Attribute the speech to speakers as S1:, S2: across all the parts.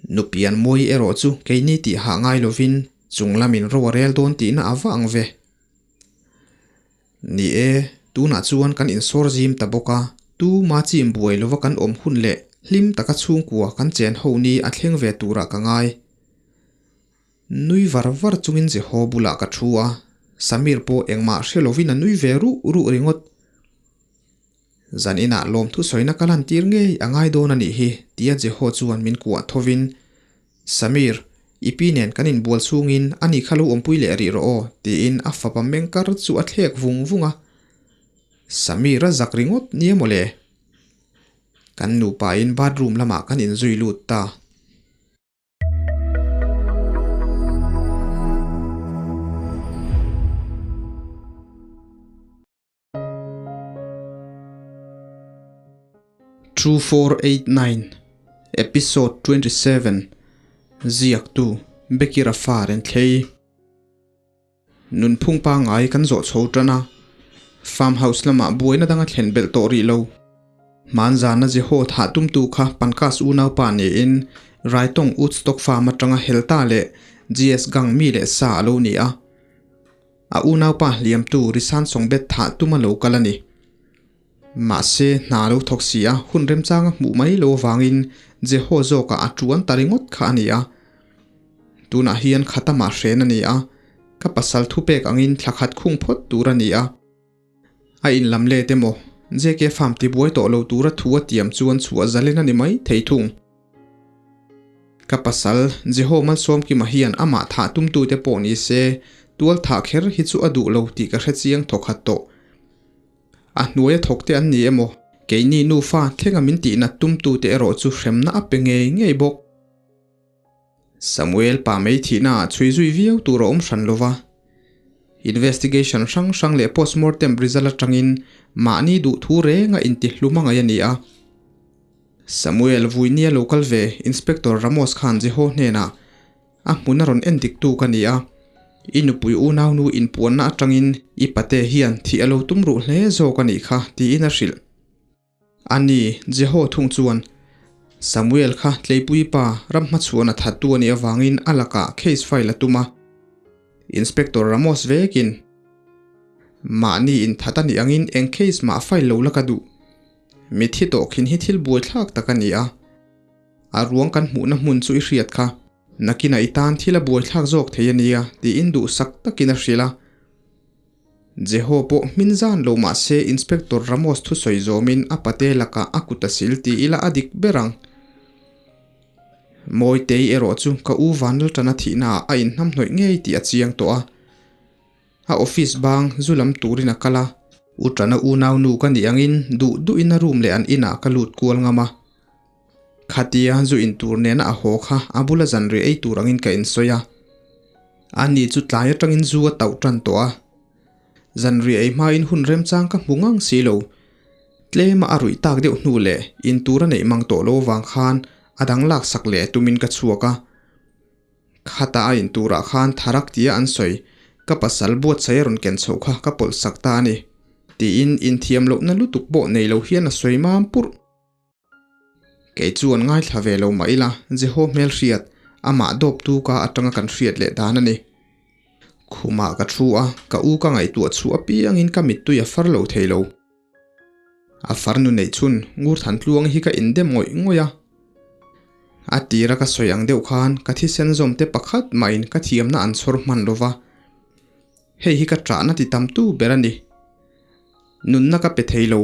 S1: Nupian mawi erawh chu keini tih hah ngai lovin chung lamin ro a rel dawn tihna a va ang ve. Ni e, tunah chuan kan insawr zim ta bawk a, tuma chim buai lova kan awm hun leh hlim taka chhungkua kan chen ho ni a thleng ve turah ka ngai. Nui var var chungin Jeho bulah ka thu a, Samir pawh engmah hre lovin a nui ve ruh ruh ringawt. Zan inah lawmthu sawina ka lantir ngei a ngai dawn a nih hi, tia Jeho chuan min kuah thovin, Samir, i pi nen kan inbual chhungin a ni kha lo awmpui leh rih rawh aw, tiin a fapa meng kar chu a thlek vung vung a. Samir a zak ringawt nia mawle. Kan nupain bathroom lamah kan inzui lut ta. 2489 Episode 27 Ziaktu Becky Rafa Renthlei Nunphung pangngai kan zawh chho tan a, Farm house lamah buaina danga thlen belh tawh rih lo. Hmanzana Jeho thah tumtu kha Pankaj unaupa niin Raitawng Woodstock Farm atanga Helta leh GS Gang mi leh sa a lo ni a. A unaupa hliamtu Risan Songbet thah tum a lo kal a ni. Mahse, hna lo thawk si a, hun remchanga hmuh mai lo avangin Jeho zawkah a tuan ta ringawt kha a ni a. Tunah hian khatamah hren a ni a, ka pasal thupek angin thla khat khung phawt tur a ni a. A inlam let emaw, JK Farm tibuai tawh lo tura thu a tiam chuan chhuah zalen a ni mai thei thung. Ka pasal, Jeho Malsawmkima hian amah thah tumtute pawh ni se, tual thah kher hi chu a duh lo tih ka hre chiang thawkhat tawh. A hnuaia thawkte an ni emaw, keini nufa thlenga min tihnat tumtute erawh chu hremna a pe ngei ngei bawk. Samuel pa mei thihnaah chhui zui viau tur a awm hran lo va. Investigation hrang hrang leh postmortem result atangin mahni duhthu renga intihlum a ngaih a ni a. Samuel Vuinia lo kal ve Inspector Ramos khan Jeho hnenah a hmun a rawn en dik tu ka ni a, i nupui unaunu inpuanna atangin i pate hian thih a lo tum ruh hle zawk a nih kha tiin a hrilh. A ni, Jeho thung chuan Samuel kha tleipui pa ram hmachhuan a thattu a nih avangin a lakah case file a tum a. Inspector Ramos vekin mahni inthat a nih angin eng case mah file lo la ka duh. Mithi tawh khin hi thil buaithlak tak a ni a, a ruang kan hmuhna hmun chu i hriat kha, nakinah i tan thil a buaithlak zawk thei a nia tiin duhsak takin a hrilh a. Jeho pawh hmin zan lo mah se Inspector Ramos thusawi zawmin a pate lakah a kut a sil ti ila a dik ber ang. Mawitei erawh chu ka u Vanlalṭana thihnaah a inhnamhnawih ngei tih a chiang tawh a. A office bang zu lam turin a kal a. U Tana unau nu ka nih angin duh duhin a room leh an inah ka lut kual ngam a. Khatia zu in tur nena a haw kha a bula zanriah ei tur angin ka insawi a. Ani chu tlai atangin zu a tauh tan tawh a. Zanriah ei hmain hun remchang ka hmu ngang si lo. Tlema a ruih tak deuh hnu leh in tur a neih mang tawh lo vang khan a dang laksak leh tumin ka chhuak a. Khata a in turah khan tharak tia an sawi, ka pasal buatsaih a rawn ken chhoh kha ka pawlh sak ta a ni, tiin inthiam lohna lutuk pawh nei lo hian a sawi mam purh. Kei chuan ngaithla ve lo mah ila, Jeho hmelhriat, amah dawptu ka atanga kan hriat leh dan a ni. Khumah ka thu a, ka u ka ngaihtuah chhuah apiangin ka mittui a far lo thei lo. A farnu neih chhun Ngurthan tluang hi ka indem ngawih ngawih a. A tira ka sawi ang deuh khan ka thisen zawm te pakhat mahin ka thiamna an chhawr hman lo va. Hei hi ka ṭahna ti tamtu ber a ni. Nunna ka pe thei lo.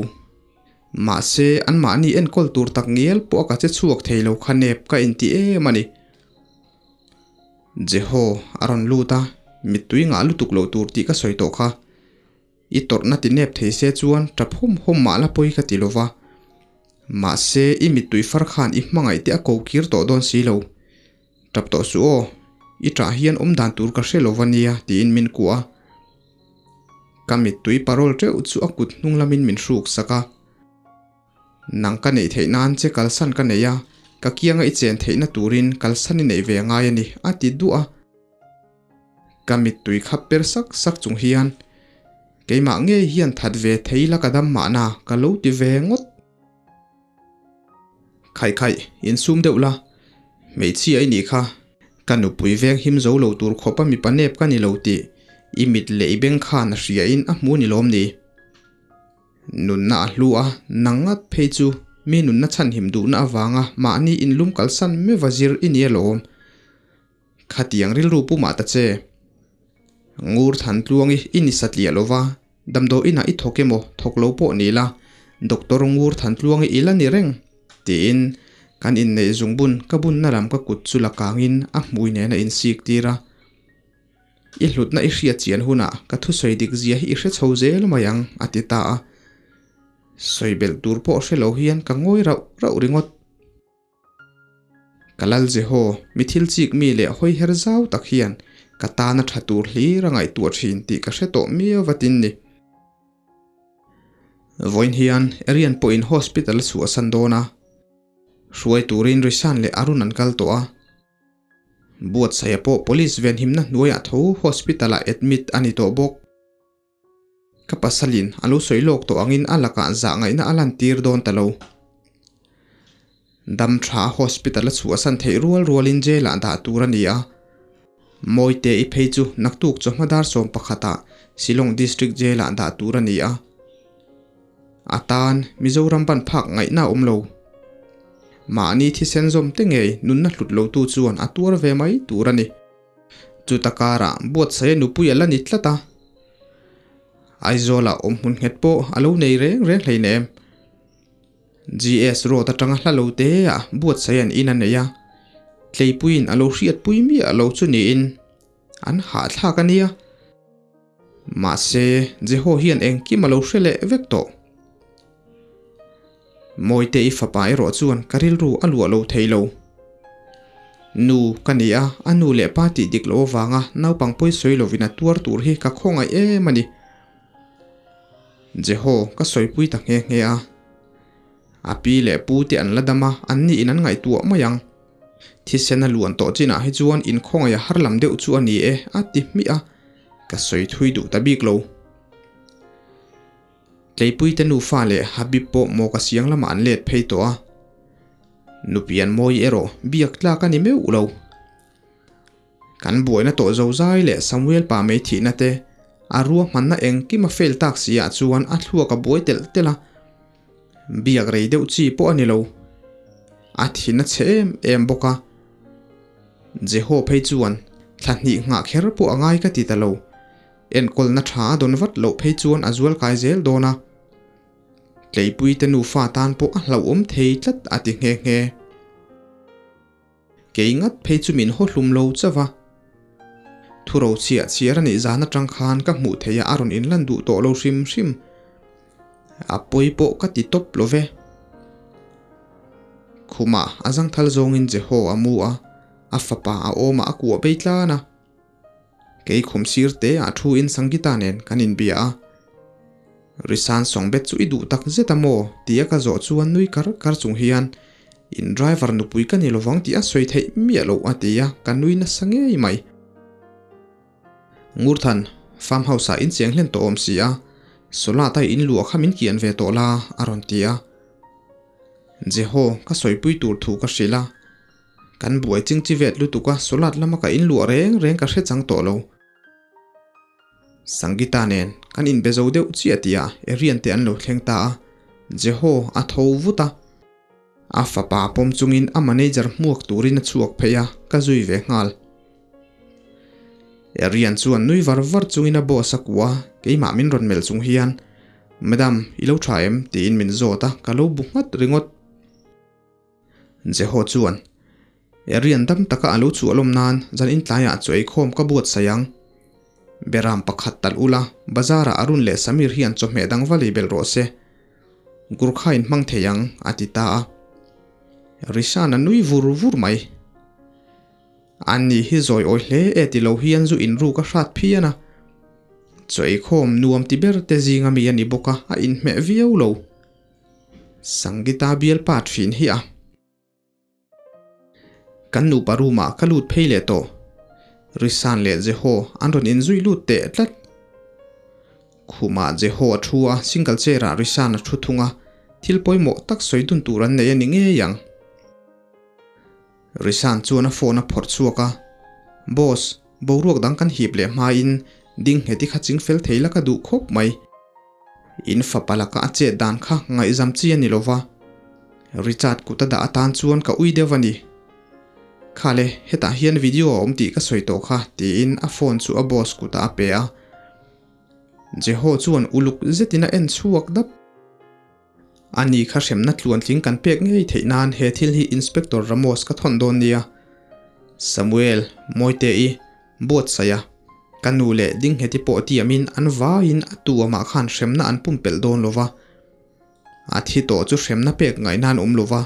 S1: Mahse, anmahni enkawl tur tak ngial pawh a ka che chhuak thei lo kha nep ka inti em a ni. Jeho a rawn lut a, mittui ngah lutuk lo tur tih ka sawi tawh kha. I tawrhna ti nep thei se chuan tap hawm hawm mah la pawi ka ti lo va. Mahse, i mittui far khan i hmangaih te a ko kir tawh dawn si lo. Tap tawh suh aw, i tah hian awm dan tur ka hre lo va nia tiin min kuah a. Ka mittui parol teuh chu a kut hnung lamin min hruk sak a. Nang ka neih theih nan che kalsan ka nei a, ka kianga i chen theihna turin kalsan i neih ve a ngai a ni, a ti duah a. Ka mittui khap per sak sak chung hian, Keimah ngei hian that ve thei la ka dam mahna ka lo ti ve ngawt. Khaih khaih, insum deuh la. Hmeichhia i nih kha, ka nupui veng him zo lo tur khawpa mipa nep ka ni lo tih i mit leh i beng khan a hria in a hmu ni lawm ni? Nunna a hlu a, nang ngat phei chu mi nunna chhanhim duhna avanga mahni inlum kalsan meuh a zir i ni alawm. Khatiang rilru pu mah ta che. Ngur than tluangi i ni satliah lo va, damdawi inah i thawk emaw thawk lo pawh ni la, Doctor Ngur than tluangi i la ni reng, tiin kan inneih zungbun ka bunna lam ka kut chu la kangin a hmui nen a insik tir a. I hlutna i hriat chian hunah ka thusawi dik zia hi i hre chho zel mai ang, a ti ta a. Sawi belh tur pawh hre lo hian ka ngawi rauh rauh ringawt. Ka lal Jeho, mi thil chik mi leh hawi her zau tak hian ka tana tha tur hlir a ngaihtuah thin tih ka hre tawh miau vatin ni. Vawiin hian Arian pawhin hospital a chhuahsan dawn a, hruai turin Rishan leh Arun an kal tawh a. Buatsaia pawh police venhimna hnuaiah tho hospital ah admit a ni tawh bawk. Ka pasalin a lo sawi lawk tawh angin a lakah zah ngaihna a lantir dawn ta lo. Dam tha hospital a chhuahsan theih rual rualin jail ah dah tur a ni a. Mawite i phei chu naktuk chawhma dar 11 ah Shillong District Jail ah dah tur a ni a. A tan Mizoram ban phak ngaihna a awm lo. Mahni thisen zawm te ngei nunna hlut lotu chuan a tuar ve mai tur a ni. Chuta karah buatsaia nupui a la ni tlat a. Aizawlah awmhmun nghet pawh a lo nei reng reng hleinem. GS Road atanga hla lo te ah buatsaia'n in a nei a, tleipuiin a lo hriatpui miah lo chu niin an hahthlak a nia. Mahse, Jeho hian engkim a lo hre leh vek tawh. Mawite i fapa erawh chuan ka rilru a luah lo thei lo. Nu ka ni a, a nu leh pa tih dik loh avanga naupang pawi sawi lovin a tuar tur hi ka khawngaih em a ni. Jeho ka sawipui ta nghe nghe a. A pi leh pu te an la dam a, an niin an ngaihtuah mai ang. Thisen a luan tawh chinah hi chuan inkhawngaih a har lam deuh chu a ni e, a ti hmiah a, ka sawi thui duh ta bik lo. Tleipuite nufa leh Habib pawh maw ka siang lamah an let phei tawh a, nupian mawi erawh biak tlak a ni meuh lo. Kan buaina tawh zozai leh Samuel pa mei thihna te a ruahmanna engkim a fail tak si ah chuan a thluak a buai telh telh a, biak rei deuh chi pawh a ni lo. A thin a chhe em em bawk a. Jeho phei chuan thla hnih nghah kher pawh a ngai ka ti ta lo. Enkawlna tha a dawn vat loh phei chuan a zual kai zel dawn a, Tleipuite nufa tan pawh a hlauhawm thei tlat a ti nghe nghe. Kei ngat phei chu min haw hlum lo chauh a. Thuro chhiah chhiar a nih zan atang khan ka hmuh theih a a rawn inlan duh tawh lo hrim hrim. A pawi pawh ka ti tawp lo ve. Khumah a zangthal zawngin Jeho a mu a, a fapa a awmah a kuah bei tlan a. Kei khum sir te ah thu in Sangita nen kan inbia a. Risan Songbet chu i duh tak zet a maw? tia ka zawh chuan nui kar kar chung hian in driver nupui ka ni lovang tih a sawi theih miah loh a ti a, ka nui nasa ngei mai. Ngurthan, farm house ah in cheng hlen tawh awm si a, Solat a in luah kha min kian ve tawh la a rawn ti a. Jeho, ka sawipui tur thu ka hrilh a. Kan buai ching chi vet lutuk a, Solat lama ka inluah reng reng ka hre chang tawh lo. Sangita nen kan inbe zo deuh chiah tihah Arian te an lo thleng ta a, Jeho a tho vut a. A fapa pawm chungin a manager hmuak turin a chhuak phei a, ka zui ve nghal. Arian chuan nui var var chungin a boss a kuah a, keimah min rawn melh chung hian, Madam, i lo tha em? tiin min zawt a, ka lo bu nghat ringawt. Jeho chuan, Arian dam taka a lo chhuah lawm nan zan intlaiah chu eikhawm ka buatsaih ang. Beram pakhat talh ula, bazarah Arun leh Samir hian chawhmeh dang va lei belh rawh se. Gurkha in hmang thei ang, a ti ta a. Rishan a nui vur vur mai. Anni hi zawi awi hle e ti lo hian zu inruk a hrat phian a. Chaw eikhawm nuam ti ber te zinga mi a ni bawk a, a inhmeh viau lo. Sangita bialpa thin hi a. Kan nupa room ah ka lut phei leh tawh. Risan leh Jeho an rawn inzui lut teh tlat. Khumah Jeho a thu a, single chair ah Risan a thu thung a, thil pawimawh tak sawi dun tur an nei a ni ngei ang. Rishan chuan a phone a phawrh chhuak a, Boss, boruak dang kan hip leh hmain ding nghet i kha ching fel thei la ka duh khawp mai. In fapa laka a chet dan kha ngaihzam chi a ni lo va, Richard kut a dah atan chuan ka ui deuh a ni. Khale, hetah hian video a awm tih ka sawi tawh kha, tiin a phone chu a boss kutah a pe a. Jeho chuan uluk zetin a en chhuak dap. Ani kha hremna tluantling kan pek ngei theih nan he thil hi Inspector Ramos ka thawn dawn nia. Samuel, Mawite-i, Buatsaia, ka nu leh Dingheti pawh tiamin an vaiin a tu amah khan hremna an pumpelh dawn lo va. A thi tawh chu hremna pek ngaihna an awm lo va.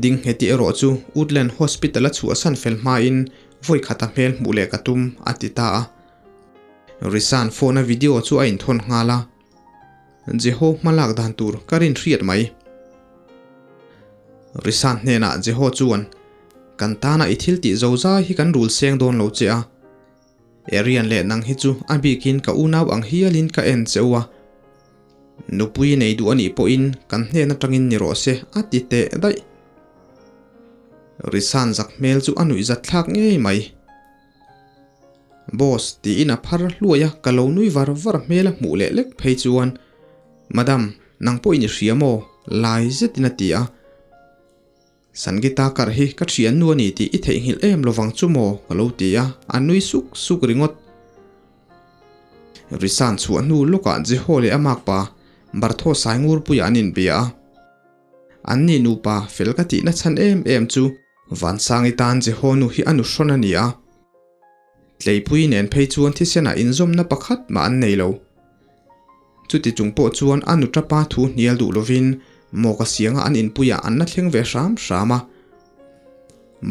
S1: Dingheti erawh chu Woodland Hospital a chhuahsan fel hmain vawi khata hmel hmuh leh ka tum, a ti ta a. Risan phone-a video chu a inthawn nghal a. Jeho hma lak dan tur ka rin hriat mai. Risan hnenah Jeho chuan, Kan tana i thil tih zo zai hi kan rul seng dawn lo che a. Arian leh nang hi chu a bikin ka unau ang hialin ka en che u a. Nupui nei duh a nih pawhin kan hnen atangin ni rawh se a ti teh daih. Risan zak hmel chu a nuihzat thlak ngei mai. Boss, tiin a phar hluai a, ka lo nui var var hmel a hmuh leh lek phei chuan, Madam, nang pawhin i hria maw? lai zetin a ti a. Sangita kar hi ka thiannu a ni tih i theihnghilh em lovang chu maw? ka lo ti a, a nui suk suk ringawt. Risan chhuah hnu lawkah Jeho leh a makpa Bartho Saingurpuia an inbia a. An ni nupa fel ka tihna chhan em em chu Vansangi tan Jehonu hi a nu hrawn a ni a, Tleipui nen phei chuan thisenah inzawmna pakhat mah an nei lo. Chuti chung pawh chuan a nu tapa thu hnial duh lovin Mawka sianga an inpuiah an la thleng ve hram hram a.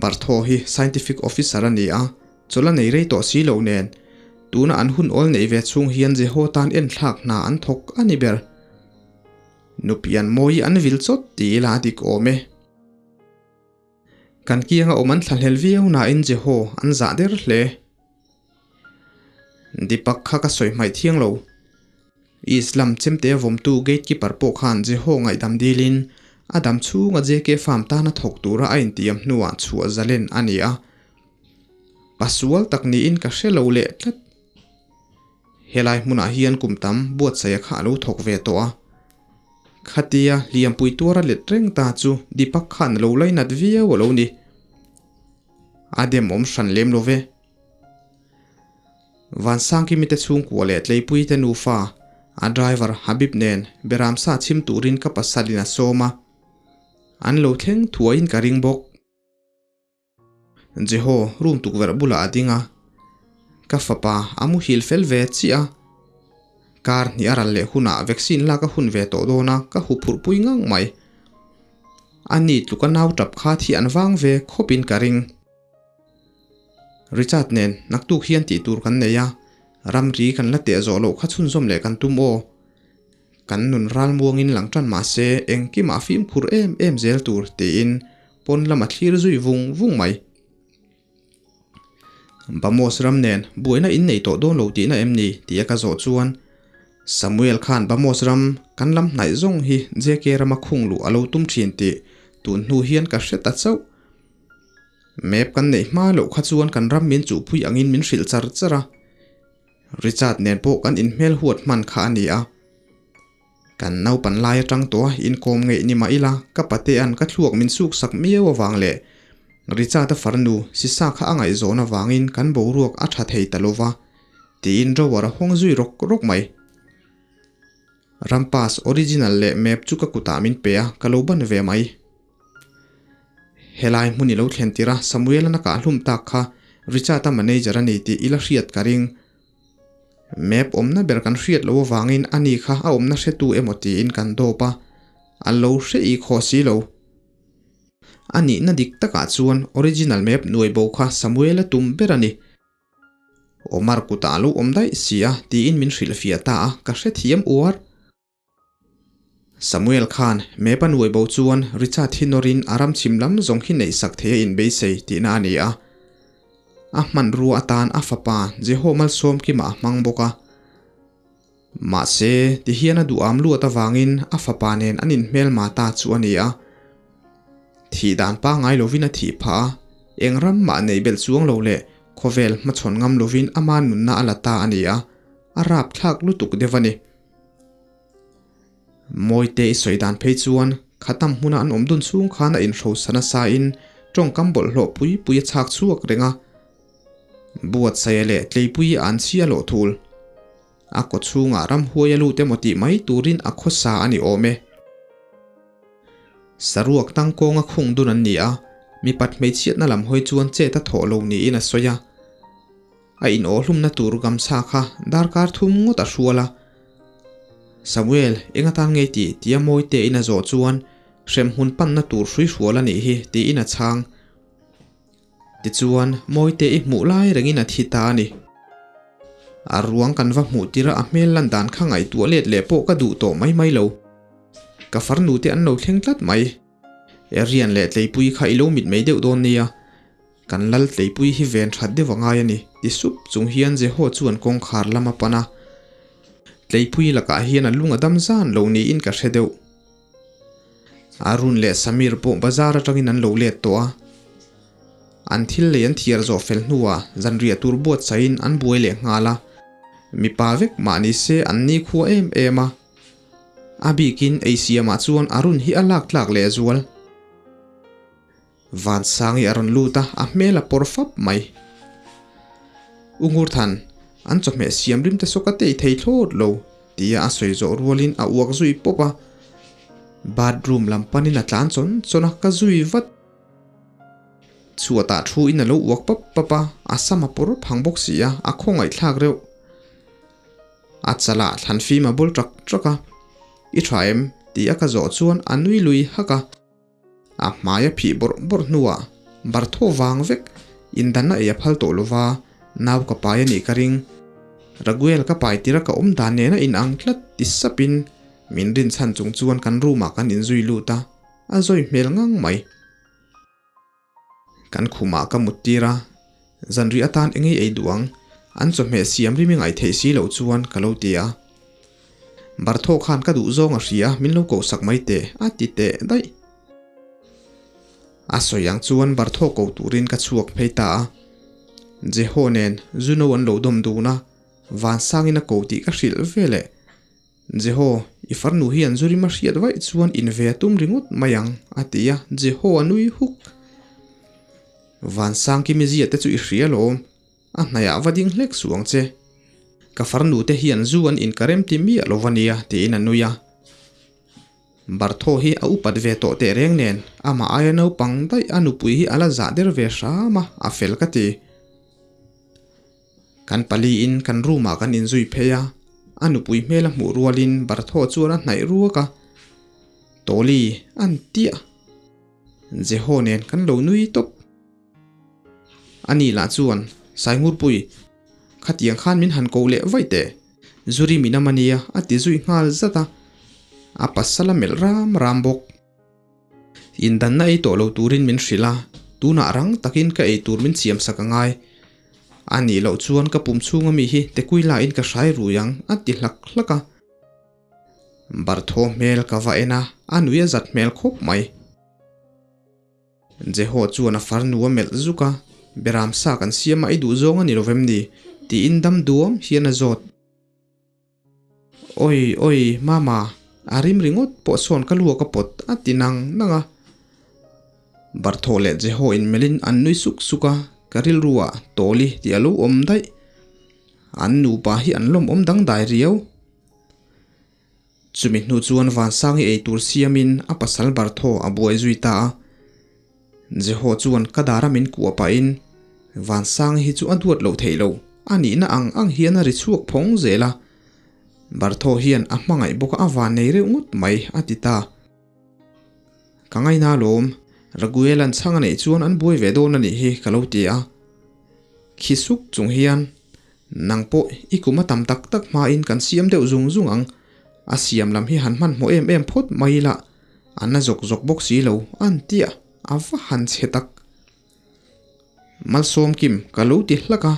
S1: Bartho hi Scientific Officer a ni a, chawlh a nei rei tawh si lo nen, tuna an hun awl neih ve chhung hian Jeho tan enthlak hna an thawk a ni ber. Nupian mawi an vil chawt ti ila a dik awm e. Kan kianga awm an thlahlel viau nain Jeho an zah der hle. Deepak kha ka sawi hmaih thiang lo. Islam chemte vawmtu gatekeeper pawh khan Jeho ngaihdam dilin a dam chhunga JK Farm tana thawk tura a intiam hnuah chhuah zalen a ni a. Pasual tak niin ka hre lo leh tlat. Helai hmunah hian kum tam buatsaia kha a lo thawk ve tawh a. Khatia hliampui tuara let reng ta chu Deepak khan a lo lainat viau a lo ni. A demawm hran lem lo ve. Vansangkimi te chhungkua leh Tleipui te nufa, a driver Habib nen Beramsa chhim turin ka pasalin a sawm a. An lo thleng thuaiin ka ring bawk. Jeho room tukverh bulah a ding a, ka fapa a muhil fel ve chiah a, kar hnih a ral leh hunah vaccine lak a hun ve tawh dawn a, ka huphurh pui ngang mai. A ni tluka nau tap kha thi an vang ve khawpin ka ring. Richard nen naktuk hian tih tur kan nei a, ramri kan la teh zawh loh kha chhunzawm leh kan tum aw. Kan nun ral muangin lang tan mah se engkimah fimkhur em em zel tur tiin pawn lam a thlir zui vung vung mai. Bamos ram nen buaina in nei tawh dawn lo tihna em ni tia ka zawh chuan Samuel khan Bamos ram kan lam hnaih zawng hi JK rama khung luh a lo tum thin tih tun hnu hian ka hre ta chauh. Map kan neih hma loh kha chuan kan ram min chuhpui angin min hrilh char char a. Richard nen pawh kan inhmel huat hman kha a ni a. Kan naupan lai atang tawh a inkawm ngeih ni mah ila ka patea'n ka thluak min suk sak miau avang leh Richard-a farnu sisa kha a ngaihzawn avangin kan boruak a tha thei ta lo va, tiin drawer a hawng zui rawk rawk mai. Rampas original leh map chu ka kutah min pe a, ka lo ban ve mai. Helai hmun i lo thlen tir a, Samuel-a na kah hlum tak kha Richard-a manager a ni tih i la hriat ka ring. Map awmna ber kan hriat loh avangin ani kha a awmna hretu emaw tiin kan dawp a, a lo hre i khaw si lo. A nihna dik takah chuan original map nuai bo kha Samuel-a tum ber a ni. Omar kutah a lo awm daih si a tiin min hrilhfiah ta a, ka hrethiam uar. Samuel khan Mepa nuai bo chuan Richard hi nawrin a ram chhim lam zawng hi neih sak thei a inbeisei tihna a ni a. A hmanrua atan a fapa Jeho Malsawmkima a hmang bawk a. Mahse, tihian a duham luat avangin a fapa nen an inhmelma ta chu a ni a. Thih dan pangngai lovin a thih phah a, eng ram mah neih belh chuang lo leh khawvel hmachhawn ngam lovin ama nunna a la ta a ni a, a rapthlak lutuk deuh a ni. Mawite i sawi dan phei chuan khatam hmuna an awm dun chhung khan a inhrosa nasa in tawngkam bawlhhlawh pui pui a chhak chhuak reng a, Buatsaia leh Tleipuii an chhia lawh thul. A kaw chhungah ramhuai a lut emaw tih mai turin a khawsa a ni awm e. Saruak tangkawnga khung dun an ni a, mipat hmeichhiatna lam hawi chuan chet a thawh lo niin a sawi a. A inawhhlumna tur gamchha kha darkar thum ngawt a hrual a. Samuel, eng atan ngei tih tia mawi tein a zawh chuan hremhmun panna tur hrui hrual a nih hi tiin a chhang. Tichuan, Mawite i hmuh lai rengin a thi ta a ni. A ruang kan va hmuh tir a, a hmel lan dan kha ngaihtuah let leh pawh ka duh tawh mai mai lo. Ka farnu te an lo thleng tlat mai. Erian leh Tleipui kha i lo mit mai deuh dawn nia. Kan lal Tleipui hi ven that deuh a ngai a ni, ti sup chung hian Jeho chuan kawngkhar lam a pan a. Tleipui lakah hian a lung a dam zan lo niin ka hre deuh. Arun leh Samir pawh bazar atangin an lo let tawh a. An thil lei an thiar zawh fel hnuah zanriah tur buatsaihin an buai leh nghal a. Mipa vek mah ni se an ni khua em em a. A bikin eisiamah chuan Arun hi a lak tlak leh zual. Vansangi a rawn lut a, a hmel a pawr fap mai. U Ngurthan, an chawhmeh siam rim te saw ka tei thei thlawt lo, tia a sawi zawh rualin a uak zui pawp a. Bathroom lam panin a tlan chawn chawn a, ka zui vat. Chhuatah thu in a lo uak pap pap a, a sam a pawr phang bawk si a, a khawngaihthlak reuh. A chalah thlan fim a bul ṭak ṭak a, I ṭha em? tia ka zawh chuan a nui lui hak a. A hmai a phih bawrh bawrh hnuah bar thaw vang vek indanna ei a phal tawh lova, nau ka pai a nih ka ring. Raguel ka pai tir a ka awm dan nena inang tlat ti sapin min rinchhan chung chuan kan room ah kan inzui lut a, a zawi hmel ngang mai. Kan khumah ka mut tir a, zanrih atan engei ei duh ang, an chawhmeh siam rim i ngaih theih si loh chuan ka lo ti a. Barthaw khan ka duh zawng a hria, min lo kohsak mai teh, a ti teh daih. A sawi ang chuan Barthaw ko turin ka chhuak phei ta a. Jeho nen Juno an lo dawm dun a, Vansangin a ko tih ka hrilh veleh. Jeho, i farnu hian Zurima hriat vaih chuan in ve a tum ringawt mai ang, a ti a, Jeho a nui huk. Vansangkimi zia te chu i hria lawm, a hnaiah va ding hlek suh ang che. Ka farnu te hian zu an inkarem ti miah lo va nia, tiin a nui a. Barthaw hi a upat ve tawh teh reng nen, amah aia naupang daih a nupui hi a la zah der ve hram a, a fel ka ti. Kan paliin kan room ah kan inzui phei a, a nupui hmel a hmuh rualin Barthaw chuan a hnaih ruak a, Tawli an tiah. Jeho nen kan lo nui tawp. Ani lah chuan, Saingurpui, khatiang khan min han ko leh vaih teh, Zuri min am ania a ti zui nghal zat a, a pasal a melh ram ram bawk. Indanna ei tawh lo turin min hrilh a, tunah rang takin ka ei tur min siam sak a ngai. A nih loh chuan ka pum chhunga mi hi tekui lain ka hrai rui ang a ti hlak hlak a. Barthaw hmel ka va en a, a nui a zat hmel khawp mai. Jeho chuan a farnu a melh zuk a, Beram sa kan siam a i duh zawng a ni lovem ni? tiin dam duam hian a zawt. Oi oi mama, a rim ringawt pawh sawn ka luak a pawt a ti nang nang a. Barthaw leh Jeho in melhin an nui suk suk a, ka rilru ah Tawli tih a lo awm daih. An nupa hi an lawmawm dangdai riau. Chumi hnu chuan Vansangi eitur siamin a pasal Barthaw a buai zui ta a. Jeho chuan ka dara min kuah pahin, Vansangi hi chu a duat loh theih lo, a nihna ang ang hian a ri chhuak phawng zel a. Barthaw hian a hmangaih bawk a a van nei reuh ngawt mai, a ti ta. Ka ngaina alawm, Raguela'n chhang a neih chuan an buai ve dawn a nih hi ka lo ti a. Khi suk chung hian, Nang pawh i kum a tam tak tak hmain kan siam deuh zung zung ang, a siam lam hi han hmanhmawh em em phawt mai ila, A na zawk zawk bawk si lo, an ti a, a va han chhe tak. Malsawm Kim ka lo ti hlak a.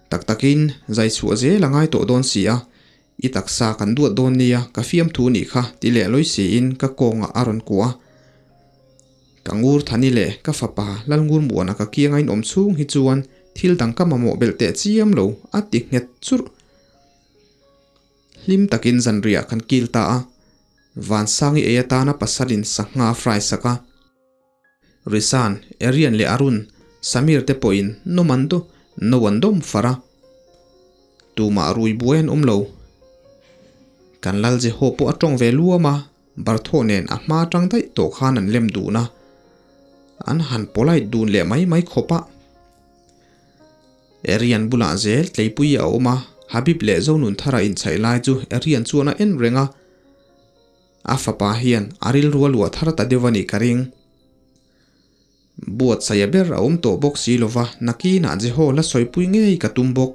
S1: Tak takin zai chhuah zel a ngai tawh dawn si a, i taksa kan duat dawn nia, ka fiamthu nih kha ti leh lawi siin ka kawngah a rawn kuah a. Ka ngur Thani leh ka fapa Lalngurmuana ka kianga in awm chhung hi chuan thil dang ka mamawh belh teh chiam lo, a ti nghet churh. Hlim takin zanriah kan kil ta a, Vansangi ei atana pasalin sangha a fry sak a. Risan, Arian leh Arun, Samir te pawhin nawm an do, no an dawm far a. Tumah rui buai an awm lo. Kan lal Jeho pawh a tawng ve luam a, Barthaw nen a hma atang daih tawh khan an lem dun a. An han polite dun leh mai mai khawp a. Arian bulah zel tleipui a awm a, Habib leh Zonunthara inchhaih lai chu Arian chuan a en reng a. A fapa hian a rilru a luah thar ta deuh a nih ka ring. Buatsaia ber a awm tawh bawk si lova, nakinah Jeho la sawipui ngei ka tum bawk.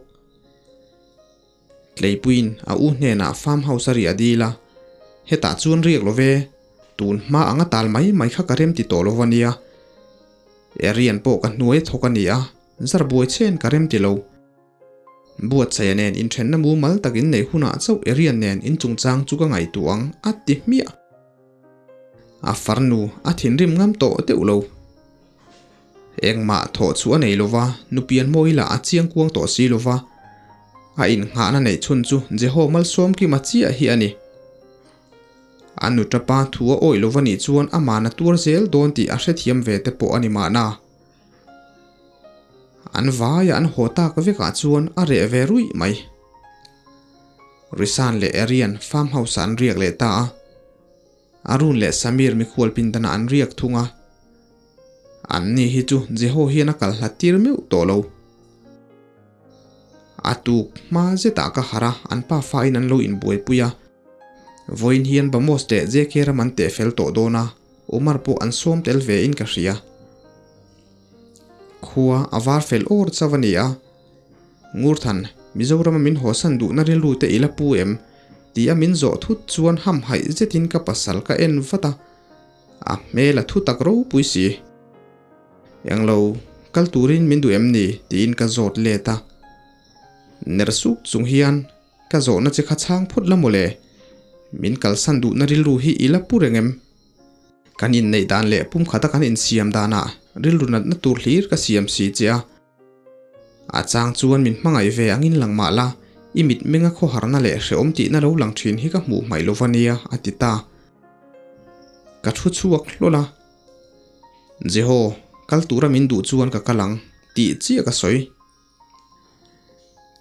S1: Tleipuiin a u hnenah farm house a riah dil a, hetah chuan riak lo ve, tun hma anga tal mai mai kha ka rem ti tawh lo a nia. Arian pawh ka hnuai a thawk a ni a, zar buai chen ka rem ti lo. Buatsaia nen inthenna mumal tak in neih hunah chauh Arian nen in chungchang chu ka ngaihtuah ang a ti hmiah. A farnu a thinrim ngam tawh deuh lo. Engmah thawh chu a nei lova, nupian mawi lah a chiang kuang tawh si lova. A innghahna neih chhun chu Jeho Malsawmkima chiah hi a ni. A nutapa thu a awih lova nih chuan amahna tuar zel dawn tih a hrethiam ve te pawh a ni mahna. An vaia an haw tak vekah chuan a reh ve ruih mai. Risan leh Arian farm house ah an riak leh ta a. Arun leh Samir mikhual pindanah an riak thung a. An ni hi chu Jeho hian a kal hlat tir meuh tawh lo. A tuk hma zetah ka harh a, an pa fain an lo inbuaipui a. Vawiin hian Bamos leh JK ram an teh fel tawh dawn a. Umar pawh an sawm tel ve in ka hria. Khua a var fel awr chauh a ni a. Ngurthan, Mizorama min hawsan duhna rilru te i la pu em? Ti a min zawh thut chuan hamhaih zetin ka pasal ka en vat a. A hmel a thu tak ropui si. Englo, kal turin min duh em ni? tiin ka zawt let a. Ner suk chung hian Ka zawhna che kha chhang phawt la mawle. Min kalsan duhna rilru hi i la pu reng em? Kan inneih dan leh pumkhata kan insiam danah rilru natna tur hlir ka siam si che a. A chang chuan min hmangaih ve angin lang mah la, i mitmenga khawharna leh hrehawm tihna lo lang thin hi ka hmuh hmaih lo va nia, a ti ta. Ka thu chhuak hlawl a. Jeho, kal tura min duh chuan ka kal ang, tih chiah ka sawi.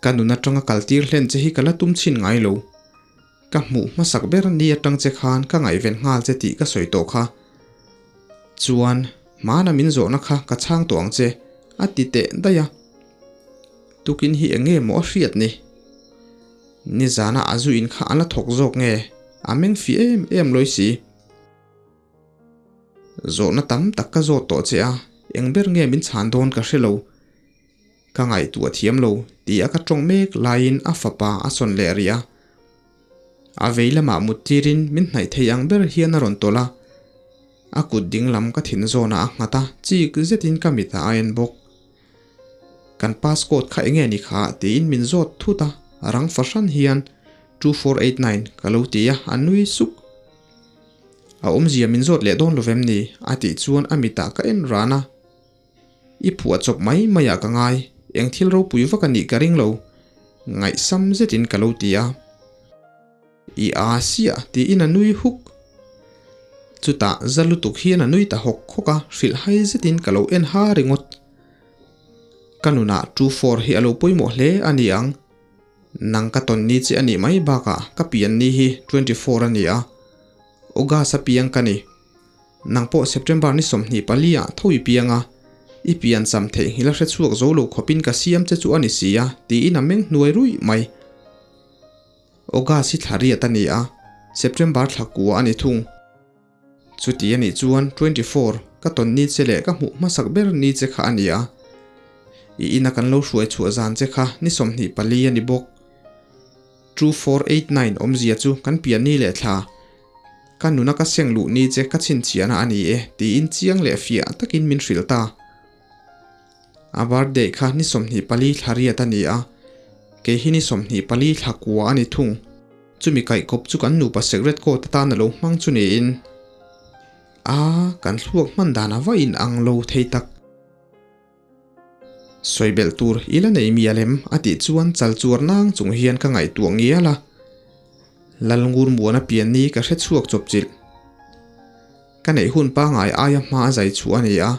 S1: Ka nun atanga kal tir hlen che hi ka la tum chhin ngai lo. Ka hmuh hmasak ber ni atang che khan ka ngaihven nghal che tih ka sawi tawh kha. Chuan, hmana min zawhna kha ka chhang tawh ang che, a ti teh daih a. Tukin hi eng nge maw a hriat ni? Nizana a zu in kha a la thawk zawk nge? A meng fih em em lawi si. Zawhna tam tak ka zawt tawh che a, eng ber nge min chhan dawn ka hre lo. Ka ngaihtuah thiam lo tih a ka tawng mek laiin a fapa a sawn leh rih a. A vei lamah mut tirin min hnaih thei ang ber hian a rawn tawlh a. A kut ding lam ka thin zawnah a nghat a, chik zetin ka mitah a en bawk. Kan passcode kha enge ni kha tiin min zawt thut a, rang fahran hian 2489 ka lo ti a, a nui suk. A awmzia min zawt leh dawn lovem ni? a tih chuan a mitah ka en ran a. I phuah chawp mai mai ah ka ngai, eng thil ropui vak a nih ka ring lo, ngaihsam zetin ka lo ti a. I aa siah tiin a nui huk. Chutah za lutuk hian a nui ta hawk hawk a, hrilh hai zetin ka lo en ha ringawt. Ka nunah 24 hi a lo pawimawh hle a ni ang. Nang ka tawn ni che a nih mai bakah ka pian ni hi 24 a ni a, August a piang ka ni. Nang pawh September ni 24 ah tho i piang a, i pian cham theihnghilh a hre chhuak zo lo khawpin ka siam che chu a ni si a, tiin a meng hnuai ruih mai. August hi thla riat a ni a, September thla kua a ni thung. Chuti a nih chuan 24 ka tawn ni che leh ka hmuh hmasak ber ni che kha a ni a, i ina kan lo hruai chhuah zan che kha ni 24 a ni bawk. 2489 awmzia chu kan pian ni leh thla. Ka nuna ka seng luh ni che ka chhinchhiahna a ni e, tiin chiang leh fiah takin min hrilh ta. A birthday kha ni 24 thla riat a ni a, kei hi ni 24 thla kua a ni thung. Chumi kaihkawp chu kan nupa secret code atan a lo hmang chu niin. A, kan thluak hman dan a va in ang lo thei tak. Sawi belh tur i la nei mial em? a tih chuan chal chuar nang chung hian ka ngaihtuah ngial a. Lalngur muana pian ni ka hre chhuak chawp chilh. Ka neih hun pangai aia hma a zai chhuah a ni a,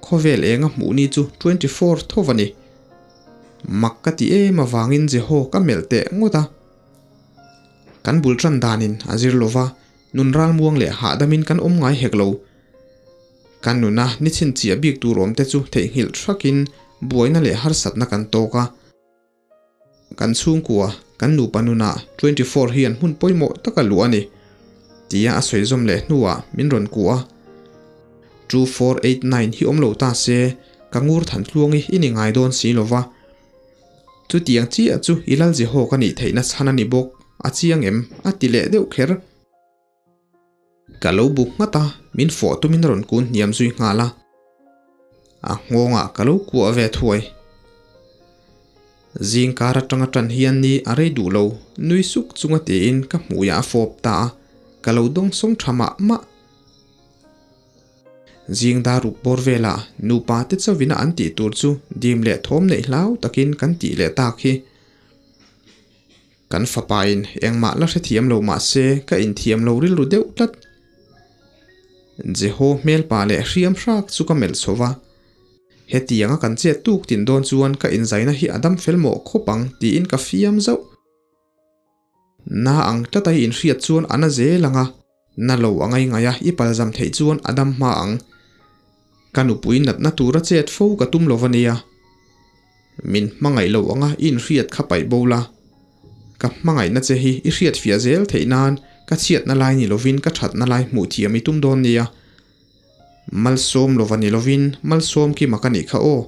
S1: khawvel enga hmuh ni chu 24 tho a ni. Mak ka ti em avangin Jeho ka melh teh ngawt a. Kan bul tan danin a zir lova, nun ralmuang leh hahdamin kan awm ngai hek lo. Kan nuna ni chhinchhiah bik tur awm te chu theihnghilh thakin buaina leh harsatna kan tawk a. Kan chhungkua, kan nupa nunah 24 hian hmun pawimawh taka luh a ni, tia a sawi zawm leh hnuah min rawn kuh a. 2489 hi awm lo ta se, ka ngur than tluangi i ni ngai dawn si lo va. Chutiang chiah chu i lal Jeho ka nih theihna chhan a ni bawk, a chiang em? a ti leh deuh kher. Ka lo bu nghat a, min fawh tumin a rawn kun hniam zui nghal a. A nghawngah ka lo kuah ve thuai. Zing kar atanga tan hian ni a rei duh lo, nui suk chunga tiin ka hmuiah a fawp ta a, ka lo dawng sawng tha mah mah. Zing dar ruk bawr velah nupa te chauhina an tih tur chu dim leh thawm neih hlau takin kan tih leh tak hi. Kan fapain engmah la hrethiam lo mah se ka inthiam lo rilru deuh tlat. Jeho hmelpa leh hriam hrak chu ka melh chho va, Hetianga kan chet tuk tin dawn chuan ka inzaina hi a dam fel mawh khawp ang tiin ka fiam zauh. Na ang tlat a i inhriat chuan a na zel ang a, na lo a ngai ngai a i palzam theih chuan a dam hma ang. Ka nupui natna tura chet fo ka tum lo va nia. Min hmangaih lo anga i inhriat kha paih bo la. Ka hmangaihna che hi i hriat fiah zel theih nan ka chhiatna lai ni lovin ka thatna lai hmuh thiam i tum dawn nia. Malsawm lova ni lovin malsawm kima ka nih kha aw,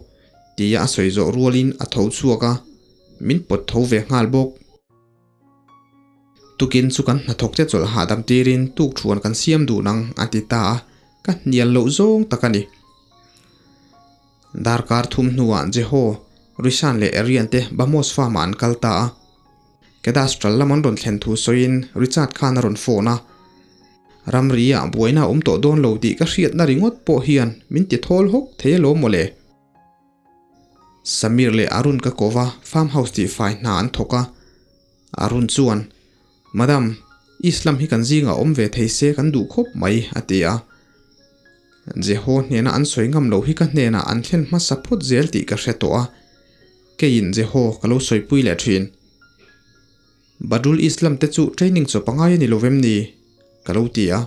S1: tia a sawi zawh rualin a tho chhuak a, min pawt tho ve nghal bawk. Tukin chu kan hnathawk te chawlh hahdam tirin tukthuan kan siam dun ang a ti ta a, ka hnial loh zawng tak a ni. Darkar thum hnuah Jeho, Rishan leh Arian te Bamos farm ah an kal ta a. Cadastral lam an rawn thlen thu sawiin Richard khan a rawn phone a. Ramri ah buaina a awm tawh dawn lo tih ka hriatna ringawt pawh hian min ti thawl hawk thei alawm mawle. Samir leh Arun ka ko va, farm house tih fai hna an thawk a. Arun chuan, Madam, Islam hi kan zingah awm ve thei se kan duh khawp mai, a ti a. Jeho hnena an sawi ngam loh hi ka hnenah an thlen hmasa phawt zel tih ka hre tawh a. Keiin Jeho ka lo sawipui leh thin. Badrul Islam te chu training chaw pangai a ni lovem ni? ka lo ti a.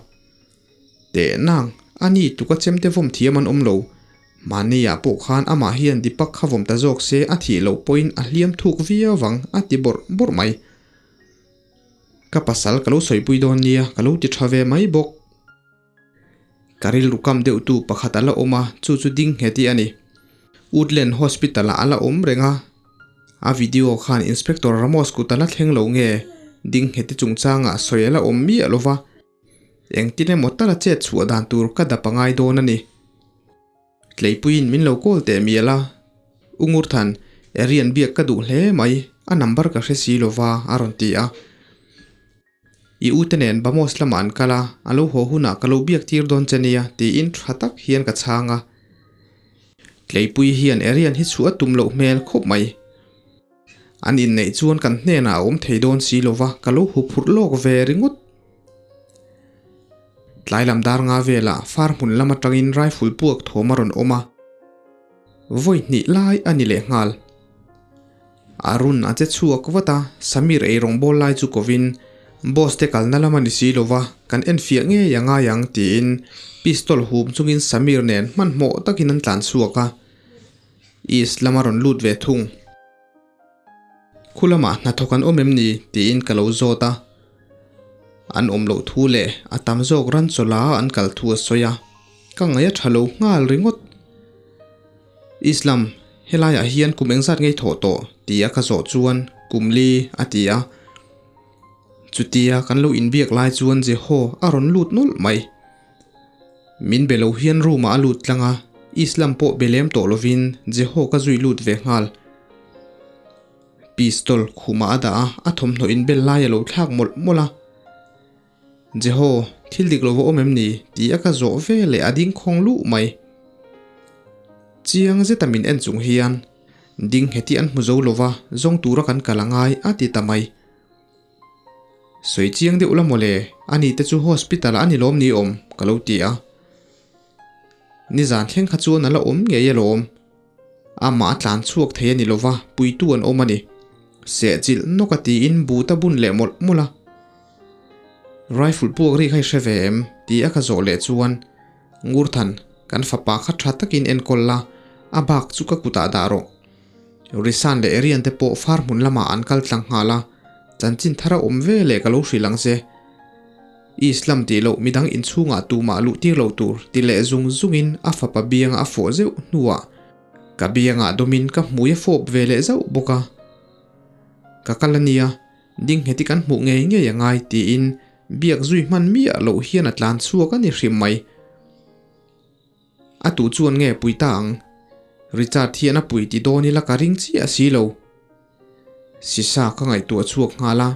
S1: Teh nang, a ni tuka chemte vawm thiam an awm lo. Mahniah pawh khan amah hian Deepak kha vawm ta zawk se a thih loh pawhin a hliam thuk viau vang a ti bawrh bawrh mai. Ka pasal ka lo sawipui dawn nia ka lo ti tha ve mai bawk. Ka rilru kam deuhtu pakhat a la awm a, chu chu ding nghet i a ni. Woodland Hospital ah a la awm reng a, a video khan Inspector Ramos kut a la thleng lo nge ding nghet i chungchangah sawi a la awm miah lo va. Engtin emaw tal a chet chhuah dan tur ka dap a ngai dawn a ni. Tleipuiin min lo call teh mial a, U Ngurthan, Arian biak ka duh hle mai, a number ka hre si lo va, a rawn ti a. I ute nen Bamos lamah an kal a, a lo haw hunah ka lo biak tir dawn che nia, tiin tha tak hian ka chhang a. Tleipui hian Arian hi chhuah a tum loh hmel khawp mai. An inneih chuan kan hnenah a awm thei dawn si lo va, ka lo huphurh lawk ve ringawt. Tlai lam dar nga velah far hmun lam atangin rifle puak thawm a rawn awm a, vawi hnih lai a ni leh nghal. Arun a che chhuak vat a, Samir ei rawngbâwl lai chu kovin, Boss te kalna lam a ni si lo va, kan enfiah ngei a ngai ang tiin pistol hum chungin Samir nen hmanhmawh takin an tlan chhuak a. East lama rawn lut ve thung. Khu lamah hnathawk an awm em ni? tiin ka lo zawt a. An awm loh thu leh a tam zawk ran chawlha an kal thu a sawi a, ka ngaih a tha lo nghal ringawt. Islam, helaiah hian kum engzat ngei thawh tawh? tia ka zawh chuan kum li a ti a. Chutia kan lo inbiak lai chuan Jeho a rawn lut nawlh mai. Min be lo hian room ah a lut tlang a, Islam pawh be lem tawh lovin Jeho ka zui lut ve nghal. Pistol khumah a dah a, a thawmhnaw inbel lai a lo thlak mawlh mawlh a. Jeho, Thil dik lo va awm em ni? Ti a ka zawh ve leh a ding khawng luh mai. Chiang zeta min en chung hian, Ding heti an hmu zo lo va, zawng tura kan kal a ngai, a ti ta mai. Sawi chiang deuh la mawle, ani te chu hospital ah a ni lawm ni awm, ka lo ti a. Nizan thleng kha chuan a la awm ngei alawm. Amah a tlan chhuak thei a ni lova, puitu an awm a ni. Sehchilh nawk a tiin but a bun leh mawlh mawlh a. Rifle puak ri kha i hre ve em? ti a ka zawh leh chuan, Ngurthan, kan fapa kha tha takin enkawl la, a bak chu ka kutah dah rawh. Risan leh Arian te pawh far hmun lamah an kal tlang nghal a, chanchin thar a awm ve leh ka lo hrilh ang che. Islam tih loh midang inchhungah tumah luh tir lo tur ti leh zung zungin a fapa bianga a fawh zeuh hnuah ka biangah dawmin ka hmui a fawp ve leh zauh bawk a. Ka kal a nia, ding ngheti kan hmuh ngei ngei a ngai tiin biak zui hman miah loh hian a tlan chhuak a ni hrim mai. A tu chuan nge pui ta ang? Richard hian a pui ti dawn ila ka ring chiah si lo. Sisa ka ngaihtuah chhuak nghal a.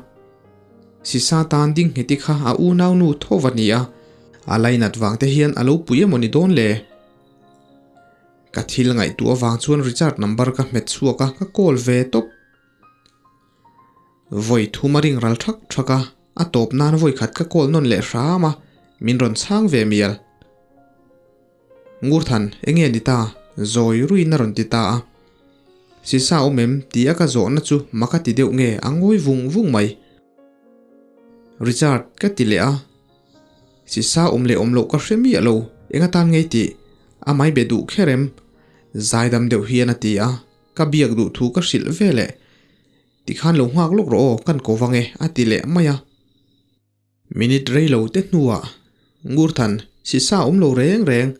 S1: Sisa tan ding ngheti kha a unau nu tho va ni a, a lainat vang te hian a lo pui emaw ni dawn le? Ka thil ngaihtuah vang chuan Richard number ka hmet chhuak a, ka call ve tawp. Vawi thum a ring ral thak thak a, a tawp nan vawi khat ka call nawn leh hram a, min rawn chhang ve mial. Ngurthan, enge ni ta? Zawi ruiin a rawn ti ta a. Sisa awm em? Ti a ka zawhna chu mak a ti deuh nge a ngawi vung vung mai. Richard, ka ti leh a. Sisa awm leh awm loh ka hre miah lo, eng atan ngei tih? A mai be duh kher em? Zaidam deuh hian a ti a, ka biak duh thu ka hrilh ve leh. Tikhan lo nghak lawk rawh aw, kan ko vang e, a ti leh mai a. Minute rei lo te hnuah Ngurthan sisa awm lo reng reng,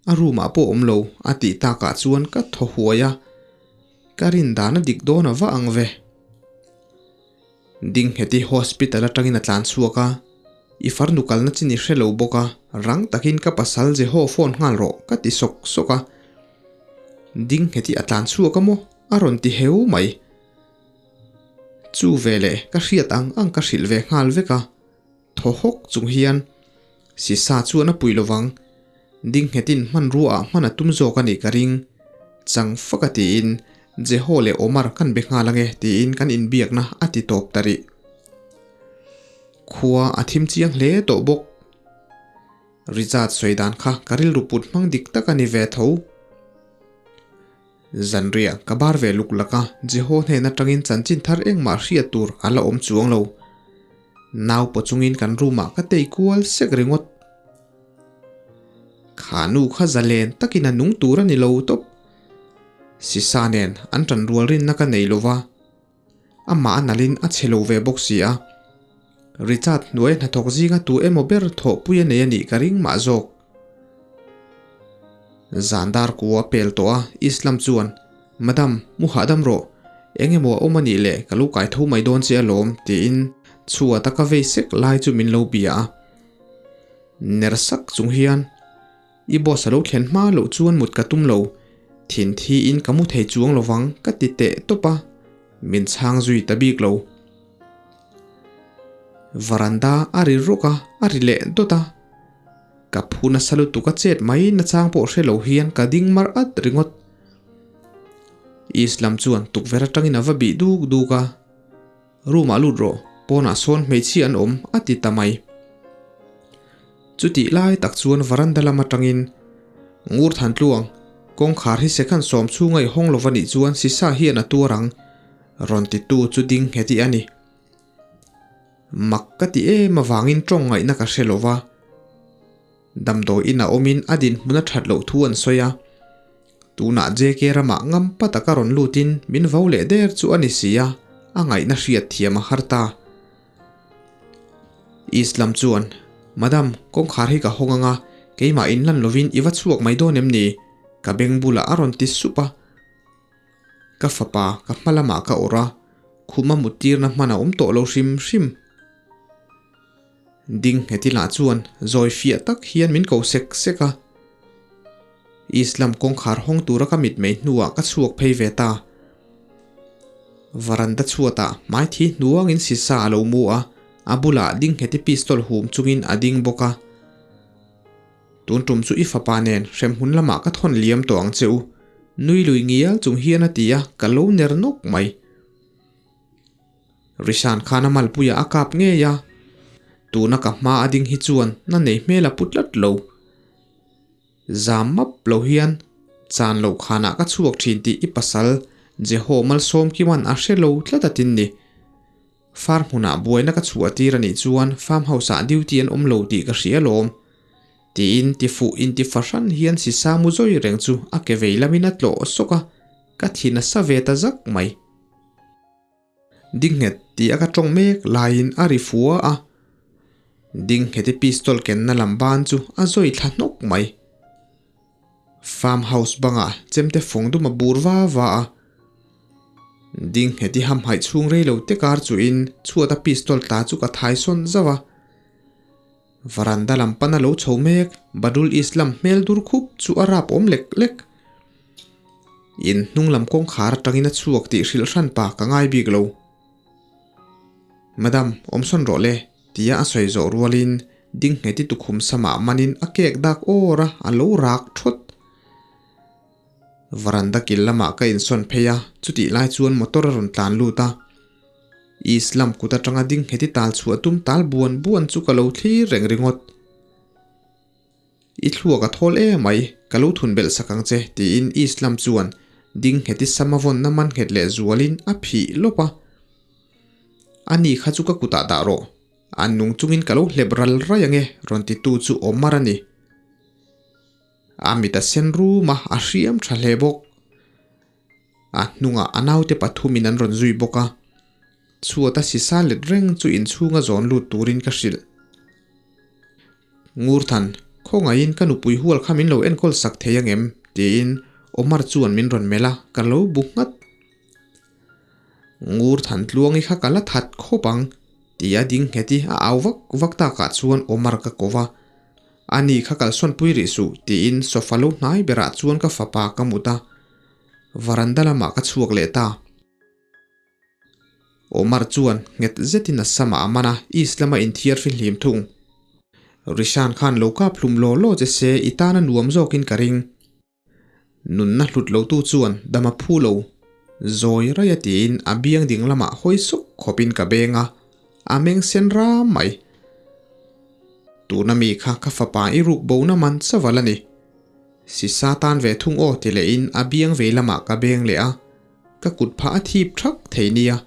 S1: a room ah pawh awm lo a tih takah chuan ka thaw huai a, ka rin dan a dik dawn a va ang ve. Dingheti hospital atangin a tlan chhuak a, i farnu kalna chin i hre lo bawk a, rang takin ka pasal Jeho phone nghal rawh ka ti sawk sawk a. Dingheti a tlan chhuak a maw? A rawn ti heu mai. Chu veleh ka hriat ang ang ka hrilh ve nghal vek a, thaw hawk chung hian Sisa chuan a pui lovang, ding nghetin hmanrua ah hman a tum zawk a nih ka ring, chang fak a tiin Jeho leh Omar kan be nghal ange tiin kan inbiakna a ti tawp ta rih. Khua a thim chiang hle tawh bawk. Richard sawi dan kha ka rilru put hmang dik tak a ni ve tho. Zanriah ka bar ve luk lak a, Jeho hnen atangin chanchin thar engmah hriat tur a la awm chuang lo. Nau paw chungin kan room ah ka tei kual sek ringawt. Kha nu kha zalen takin a nung tur a ni lo tawp. Sisa nen an tan rual rinna ka nei lova, amah a nalhin a che lo ve bawk si a. Richard hnuai hnathawk zinga tu emaw ber thawhpui a nei a nih ka ring mah zawk. Zan dar kua a pel tawh a, Islam chuan, Madam, mu hahdam rawh, eng emaw a awm a nih le, ka lo kai tho mai dawn che alawm, tiin chhuat a ka vei sek lai chu min lo bia a. Ner sak chung hian, I boss a lo thlen hma loh chuan mut ka tum lo, thin thiin ka mu thei chuang lovang ka ti teh tawp a, min chhang zui ta bik lo. Varanda a ri rawk a, a ri leh dawt a. Ka phu nasa lutuk a chet mai nachang pawh hre lo hian ka ding mar at ringawt. Islam chuan tukverh atangin a va bih duk duk a, Room ah lut rawh, pawnah sawn hmeichhia an awm a ti ta mai. Chutih lai tak chuan varanda lam atangin Ngur Thantluang, kawngkhar hi second sawm chhunga i hawng lova nih chuan sisa hian a tuar ang, rawn titu chu ding nghet i a ni. Mak ka ti em avangin tawng ngaihna ka hre lova, damdawi in a awmin a dinhmun a that loh thu an sawi a. Tunah JK ramah ngam pa taka rawn lutin min vo leh der chu a ni si a, a ngaihna hriat thiam a har ta. Islam chuan, Madam, kawngkhar hi ka hawng anga, keimah inlan lovin i va chhuak mai dawn em ni? Ka beng bulah a rawn ti sup a. Ka fapa ka hma lamah ka awrh a, khum a muttirna hman a awm tawh lo hrim hrim. Ding ngheti lah chuan zawi fiah tak hian min ko sek sek a. Islam kawngkhar hawng tura ka mitmei hnuah ka chhuak phei ve ta. Varanda chhuatah hmaithi hnuangin sisa a lo mu a. A bulah Dingheti pistol hum chungin a ding bawk a. Tun tum chu i fapa nen hremhmun lamah ka thawn liam tawh ang che u, nui lui ngial chung hian a ti a, ka lo ner nawk mai. Rishan khan a malpuiah a kap ngei a, tuna ka hma a ding hi chuan na nei hmel a pu tlat lo. Zam map lo hian chan loh khanah ka chhuak thin tih i pasal Jeho Malsawmkima'n a hre lo tlat a tin ni. Far hmunah buaina ka chhuah tir a nih chuan farm house ah duty an awm lo tih ka hria alawm. Tiin tifuh inti fahran hian sisa mu zawi reng chu a ke vei lamin a tlawh sawk a, ka thi nasa ve ta zak mai. Dingnghet tih a ka tawng mek laiin a ri fua a, Dingngheti pistol kenna lam ban chu a zawi thla hnawk mai. Farm house bangah chemte fawng dum a bur va va a, Dingngheti hamhaih chhung rei lo te kar chuhin chhuata pistol tla chu ka thai sawn zauh a. Varanda lam pana lo chho mek Badul Islam hmel dur khup chu a rap awm lek lek. In hnung lam kawngkhar atangin a chhuak tih hrilh hran pa ka ngai bik lo. Madam, awm sawn rawh le, tia a sawi zawh rualin Dingngheti tukhum samah manin a kek dak awr a, a lo rak thawt. Varanda kil lamah ka insawn phei a, chutih lai chuan motor a rawn tlan lut a. Islam kut atanga Dingngheti tal chhuah tum tal buan buan chu ka lo thlir reng ringawt. I thluak a thawl e mai, ka lo thun belh sak ang che, tiin Islam chuan Dingngheti sam a vawnna man nghet leh zualin a phih lawp a. Ani kha chu ka kutah dah rawh, an nung chungin ka lo hlep ral rai ang e, rawn titu chu Omar a ni. A mit a sen rum a, a hriam tha hle bawk. A hnungah a naute pathumin an rawn zui bawk a, chhuat a sisa let reng chu inchhunga zawn lut turin ka hrilh. Ngurthan, khawngaihin ka nupui hual kha min lo enkawl sak thei angem? tiin Omar chuan min rawn melh a, ka lo bu nghat. Ngurthan tluangi kha ka la that khawp ang, tia ding nghet i a au vak vak takah chuan Omar ka ko va. Ani kha kalsawn pui rih suh, tiin sofa lo hnai berah chuan ka fapa ka mut a, varanda lamah ka chhuak leh ta. Omar chuan nghet zetin a samah a man a, East lama inthiar fihlim thung. Rishan khan lo kap hlum law law che se i tana nuam zawkin ka ring. Nunna hlut lotu chuan dam a phu lo. Zawi raia tiin a biang ding lamah hawi suk khawpin ka beng a, a meng sen ram mai. Tuna mi kha ka fapa i ruk bona man chaval a ni. Sisa tan ve thung aw ti lehin a biang vei lamah ka beng leh a, ka kut phah a thip thak thei nia.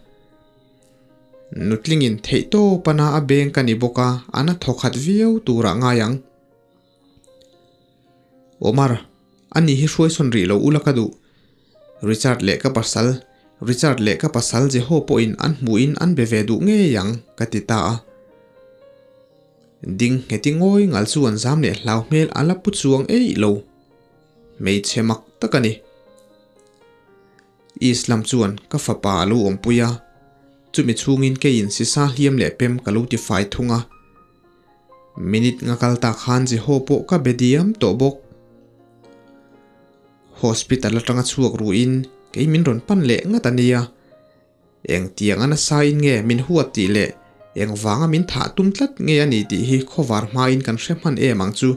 S1: Nutlingin theihtawp ana a beng ka ni bawk a, a na thawkhat viau turah ngai ang. Omar, ani hi hruaisawn rih lo ula ka duh. Richard leh ka pasal, Richard leh ka pasal Jeho pawhin an hmuhin an be ve duh ngei ang, ka ti ta a. Ding ngheti ngawi ngal chu an zam leh hlau hmel a la pu chuang eih lo. Hmeichhe mak tak a ni. Islam chuan ka fapa a lo awmpui a, chumi chhungin keiin sisa hliam leh pem ka lo ti fai thung a. Minute nga kal tak khan Jeho pawh ka be diam tawh bawk. Hospital atanga chhuak ruhin kei min rawn pan leh ngat a nia. Engtiang a nasa in nge min huat tih leh engvanga min thah tum tlat nge a ni tih hi khawvar hmain kan hre hman em ang chu.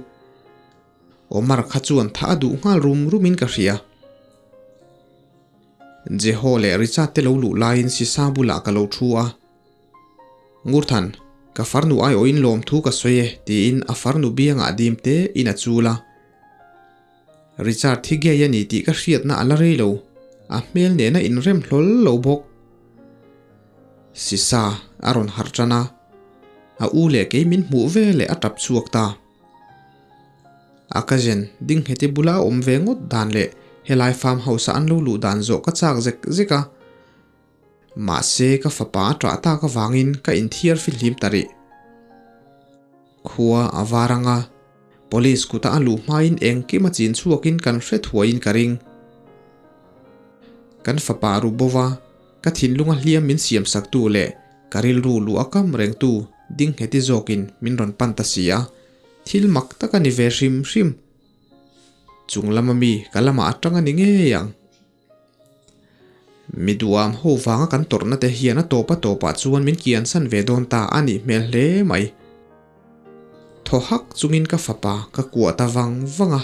S1: Omar kha chuan thah a duh nghal rum rumin ka hria. Jeho leh Richard te lo luh laiin sisa bulah ka lo thu a. Ngurthan, ka farnu aiawhin lawmthu ka sawi e, tiin a farnu biangah dim te in a chul a. Richard hi gay a ni tih ka hriatna a la rei lo, a hmel nena inrem hlawl lo bawk. Sisa a rawn harh tan a, a u leh kei min hmuh ve leh a tap chhuak ta. A cousin Dingheti bula a awm ve ngawt dan leh helai farm house a an lo luh dan zawh ka chak zek zek a. Mahse ka fapa a ṭah tak avangin ka inthiar fihlim ta rih. Khua a var anga police kuta a luh hmain engkim a chin chhuakin kan hre thuaiin ka ring. Kan fapa ru bova ka thinlunga hliam min siam saktu leh ka rilru luh a kam rengtu Dingheti zawkin min rawn pan ta si a, thil mak tak a ni ve hrim hrim. Chung lama mi ka lamah a ṭang a ni ngei ang. Mi duam ho vanga kan tawrhna te hian a tawp a tawpah chuan min kiansan ve dawn ta a nih hmel hle mai. Thaw hak chungin ka fapa ka kuah ta vang vang a.